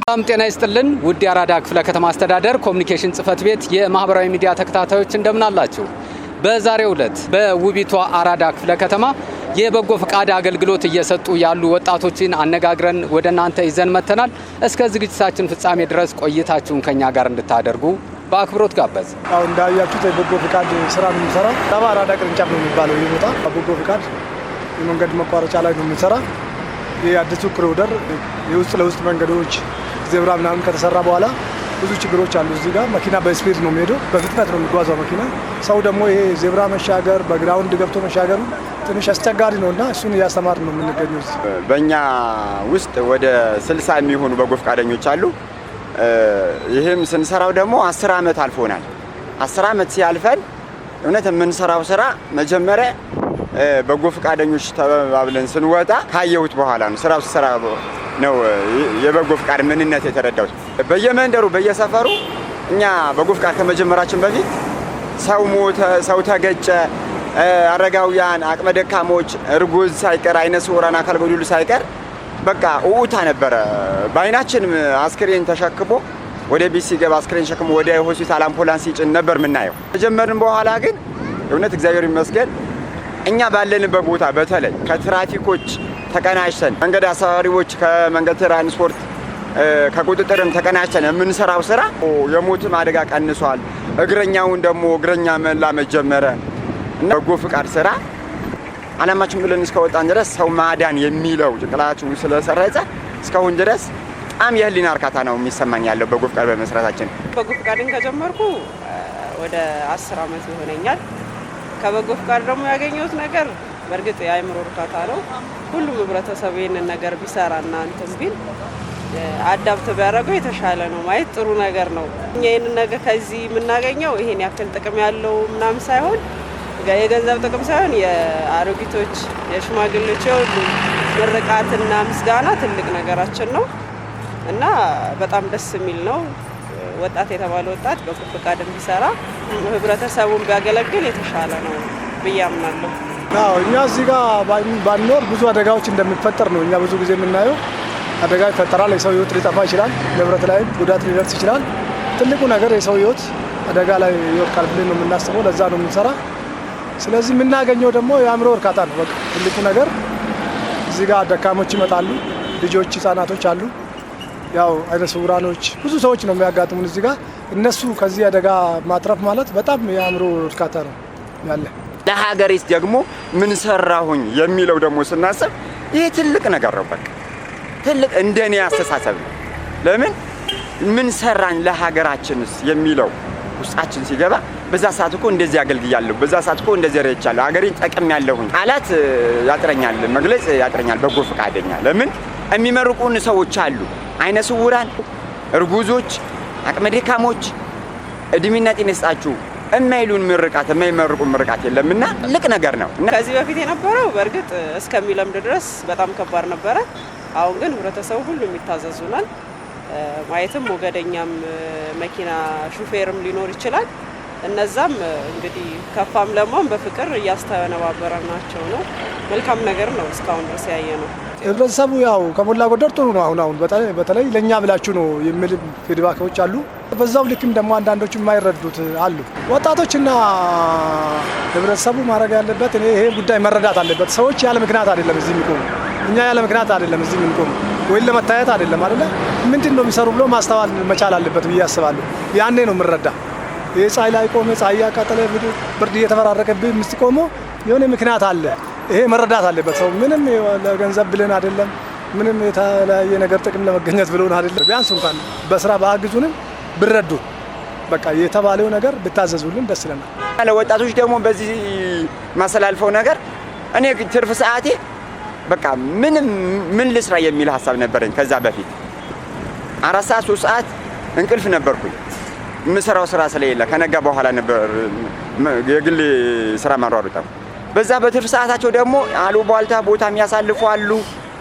ሰላም ጤና ይስጥልን ውድ የአራዳ ክፍለ ከተማ አስተዳደር ኮሚኒኬሽን ጽሕፈት ቤት የማህበራዊ ሚዲያ ተከታታዮች፣ እንደምን አላችሁ? በዛሬው ዕለት በውቢቷ አራዳ ክፍለ ከተማ የበጎ ፈቃድ አገልግሎት እየሰጡ ያሉ ወጣቶችን አነጋግረን ወደ እናንተ ይዘን መጥተናል። እስከ ዝግጅታችን ፍጻሜ ድረስ ቆይታችሁን ከኛ ጋር እንድታደርጉ በአክብሮት ጋበዝን። አሁን እንዳያችሁት የበጎ ፍቃድ ስራ ነው የምንሰራው። ዳባ አራዳ ቅርንጫፍ ነው የሚባለው ይህ ቦታ። በጎ ፍቃድ የመንገድ መቋረጫ ላይ ነው የምንሰራ። ይህ አዲሱ ኮሪደር የውስጥ ለውስጥ መንገዶች ዜብራ ምናምን ከተሰራ በኋላ ብዙ ችግሮች አሉ። እዚህ ጋር መኪና በ speed ነው የሚሄደው፣ በፍጥነት ነው የሚጓዘው መኪና። ሰው ደግሞ ይሄ ዜብራ መሻገር በ ground ገብቶ መሻገሩ ትንሽ አስቸጋሪ ነው እና እሱን እያስተማርን ነው የምንገኘው። እዚህ በእኛ ውስጥ ወደ 60 የሚሆኑ በጎ ፈቃደኞች አሉ። ይህም ስንሰራው ደግሞ 10 ዓመት አልፎናል። 10 ዓመት ሲያልፈን እውነት የምንሰራው ስራ መጀመሪያ በጎ ፈቃደኞች ተባብለን ስንወጣ ካየሁት በኋላ ነው፣ ስራው ስሰራ ነው የበጎ ፍቃድ ምንነት የተረዳሁት። በየመንደሩ በየሰፈሩ እኛ በጎ ፍቃድ ከመጀመራችን በፊት ሰው ሞተ፣ ሰው ተገጨ፣ አረጋውያን፣ አቅመ ደካሞች፣ እርጉዝ ሳይቀር፣ አይነ ስውራን፣ አካል ጎደሎ ሳይቀር በቃ ኡኡታ ነበረ። በአይናችን አስክሬን ተሸክሞ ወደ ቤት ሲገባ፣ አስክሬን ተሸክሞ ወደ ሆስፒታል አምቡላንስ ሲጭን ነበር የምናየው። ከጀመርን በኋላ ግን እውነት እግዚአብሔር ይመስገን እኛ ባለንበት ቦታ በተለይ ከትራፊኮች ተቀናጅተን፣ መንገድ አሳፋሪዎች ከመንገድ ትራንስፖርት ከቁጥጥርም ተቀናጅተን የምንሰራው ስራ የሞትም አደጋ ቀንሷል። እግረኛውን ደግሞ እግረኛ መላመድ ጀመረ እና በጎ ፍቃድ ስራ አላማችን ብለን እስከወጣን ድረስ ሰው ማዳን የሚለው ጭንቅላታችን ስለሰረጸ እስካሁን ድረስ በጣም የህሊና እርካታ ነው የሚሰማኝ ያለው በጎ ፍቃድ በመስራታችን። በጎ ፍቃድን ከጀመርኩ ወደ 10 ዓመት ይሆነኛል። ከበጎ ፍቃድ ደግሞ ያገኘሁት ነገር በእርግጥ የአእምሮ እርካታ ነው። ሁሉም ህብረተሰብ ይህንን ነገር ቢሰራና እንትን ቢል፣ adapt ቢያደርገው የተሻለ ነው። ማየት ጥሩ ነገር ነው። እኛ ይህንን ነገር ከዚህ የምናገኘው ይሄን ያክል ጥቅም ያለው ምናምን ሳይሆን፣ የገንዘብ ጥቅም ሳይሆን፣ የአሮጊቶች፣ የሽማግሌዎች፣ የሁሉ ምርቃትና ምስጋና ትልቅ ነገራችን ነው እና በጣም ደስ የሚል ነው። ወጣት የተባለ ወጣት በጎ ፈቃድን ቢሰራ፣ ህብረተሰቡን ቢያገለግል የተሻለ ነው ብዬ አምናለሁ። አዎ፣ እኛ እዚህ ጋር ባንኖር ብዙ አደጋዎች እንደሚፈጠር ነው እኛ ብዙ ጊዜ የምናየው። አደጋ ይፈጠራል። የሰው ህይወት ሊጠፋ ይችላል። ንብረት ላይም ጉዳት ሊደርስ ይችላል። ትልቁ ነገር የሰው ህይወት አደጋ ላይ ይወድቃል ብለን ነው የምናስበው። ለዛ ነው የምንሰራ። ስለዚህ የምናገኘው ደግሞ የአእምሮ እርካታ ነው። በቃ ትልቁ ነገር እዚህ ጋር ደካሞች ይመጣሉ፣ ልጆች፣ ህጻናቶች አሉ፣ ያው አይነ ስውራኖች፣ ብዙ ሰዎች ነው የሚያጋጥሙን እዚህ ጋር። እነሱ ከዚህ አደጋ ማትረፍ ማለት በጣም የአእምሮ እርካታ ነው ያለ። ለሀገሬስ ደግሞ ምን ሰራሁኝ የሚለው ደግሞ ስናስብ ይህ ትልቅ ነገር ነው። በቃ ትልቅ እንደኔ አስተሳሰብ ነው። ለምን ምን ሰራን ለሀገራችንስ የሚለው ውስጣችን ሲገባ በዛ ሰዓት እኮ እንደዚህ አገልግያለሁ፣ በዛ ሰዓት እኮ እንደዚህ ረድቻለሁ፣ ሀገሬን ጠቅሜያለሁኝ። ቃላት ያጥረኛል፣ መግለጽ ያጥረኛል። በጎ ፈቃደኛ ለምን የሚመርቁን ሰዎች አሉ። አይነ ስውራን፣ እርጉዞች፣ አቅመ ደካሞች እድሜና ጤና ይስጣችሁ የማይሉን ምርቃት፣ የማይመርቁን ምርቃት የለምና ትልቅ ነገር ነው። ከዚህ በፊት የነበረው በእርግጥ እስከሚለምድ ድረስ በጣም ከባድ ነበረ። አሁን ግን ህብረተሰቡ ሁሉም ይታዘዙናል። ማየትም ሞገደኛም መኪና ሹፌርም ሊኖር ይችላል። እነዛም እንግዲህ ከፋም ለማም በፍቅር እያስተነባበረናቸው ነው። መልካም ነገር ነው እስካሁን ድረስ ያየነው። ህብረተሰቡ ያው ከሞላ ጎደል ጥሩ ነው። አሁን አሁን በተለይ ለእኛ ብላችሁ ነው የሚል feedback ኦች አሉ። በዛው ልክም ደግሞ አንዳንዶቹ የማይረዱት አሉ። ወጣቶችና ህብረተሰቡ ማድረግ ያለበት እኔ ይሄ ጉዳይ መረዳት አለበት። ሰዎች ያለ ምክንያት አይደለም እዚህ የሚቆሙ፣ እኛ ያለ ምክንያት አይደለም እዚህ የምንቆሙ፣ ወይም ለመታየት አይደለም አይደለ። ምንድን ነው የሚሰሩ ብሎ ማስተዋል መቻል አለበት ብዬ አስባለሁ። ያኔ ነው የምንረዳ። ይህ ፀሐይ ላይ ቆመ፣ ፀሐይ እያቃጠለ፣ ብርድ እየተፈራረቀብህ የምትቆመው የሆነ ምክንያት አለ። ይሄ መረዳት አለበት ሰው። ምንም ለገንዘብ ብለን አይደለም፣ ምንም የተለያየ ነገር ጥቅም ለመገኘት ብለን አይደለም። ቢያንስ እንኳን በስራ ባያግዙንም ብረዱ፣ በቃ የተባለው ነገር ብታዘዙልን ደስ ይለናል። ለወጣቶች ደግሞ በዚህ ማስተላልፈው ነገር እኔ ትርፍ ሰዓቴ በቃ ምንም ምን ልስራ የሚል ሀሳብ ነበረኝ። ከዛ በፊት 4 ሰዓት፣ 3 ሰዓት እንቅልፍ ነበርኩኝ። የምሰራው ስራ ስለሌለ ከነጋ በኋላ ነበር የግል ስራ ማሯሩጠው። በዛ በትርፍ ሰዓታቸው ደግሞ አሉባልታ ቦታ የሚያሳልፉ አሉ፣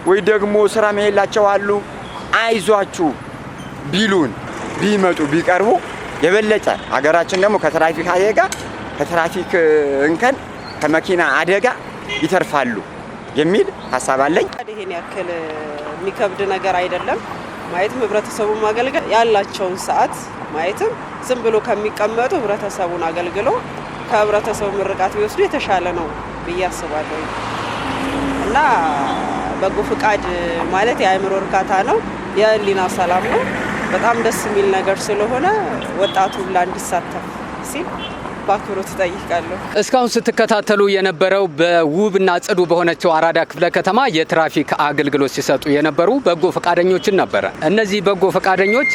ወይ ደግሞ ስራ መሄላቸው አሉ። አይዟችሁ ቢሉን፣ ቢመጡ፣ ቢቀርቡ የበለጠ ሀገራችን ደግሞ ከትራፊክ አደጋ፣ ከትራፊክ እንከን፣ ከመኪና አደጋ ይተርፋሉ የሚል ሀሳብ አለኝ። ይሄን ያክል የሚከብድ ነገር አይደለም። ማለትም ህብረተሰቡን ማገልገል ያላቸውን ሰዓት ማለትም ዝም ብሎ ከሚቀመጡ ህብረተሰቡን አገልግሎ ከህብረተሰቡ ምርቃት ቢወስዱ የተሻለ ነው ብዬ አስባለሁ እና በጎ ፍቃድ ማለት የአእምሮ እርካታ ነው፣ የህሊና ሰላም ነው። በጣም ደስ የሚል ነገር ስለሆነ ወጣቱ ሁላ እንዲሳተፍ ሲል በአክብሮት እጠይቃለሁ። እስካሁን ስትከታተሉ የነበረው በውብና ጽዱ በሆነችው አራዳ ክፍለ ከተማ የትራፊክ አገልግሎት ሲሰጡ የነበሩ በጎ ፈቃደኞችን ነበረ። እነዚህ በጎ ፈቃደኞች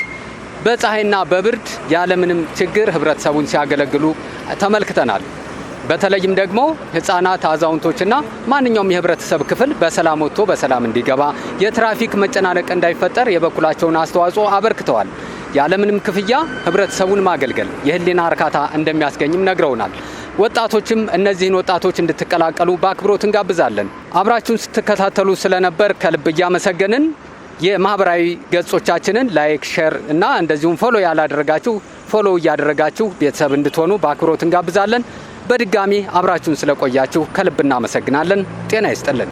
በፀሐይና በብርድ ያለምንም ችግር ህብረተሰቡን ሲያገለግሉ ተመልክተናል። በተለይም ደግሞ ህጻናት፣ አዛውንቶችና ማንኛውም የህብረተሰብ ክፍል በሰላም ወጥቶ በሰላም እንዲገባ፣ የትራፊክ መጨናነቅ እንዳይፈጠር የበኩላቸውን አስተዋጽኦ አበርክተዋል። ያለምንም ክፍያ ህብረተሰቡን ማገልገል የህሊና እርካታ እንደሚያስገኝም ነግረውናል። ወጣቶችም እነዚህን ወጣቶች እንድትቀላቀሉ በአክብሮት እንጋብዛለን። አብራችሁን ስትከታተሉ ስለነበር ከልብ እያመሰገንን የማህበራዊ ገጾቻችንን like፣ share እና እንደዚሁም follow ያላደረጋችሁ follow እያደረጋችሁ ቤተሰብ እንድትሆኑ በአክብሮት እንጋብዛለን። በድጋሚ አብራችሁን ስለቆያችሁ ከልብ እናመሰግናለን። ጤና ይስጥልን።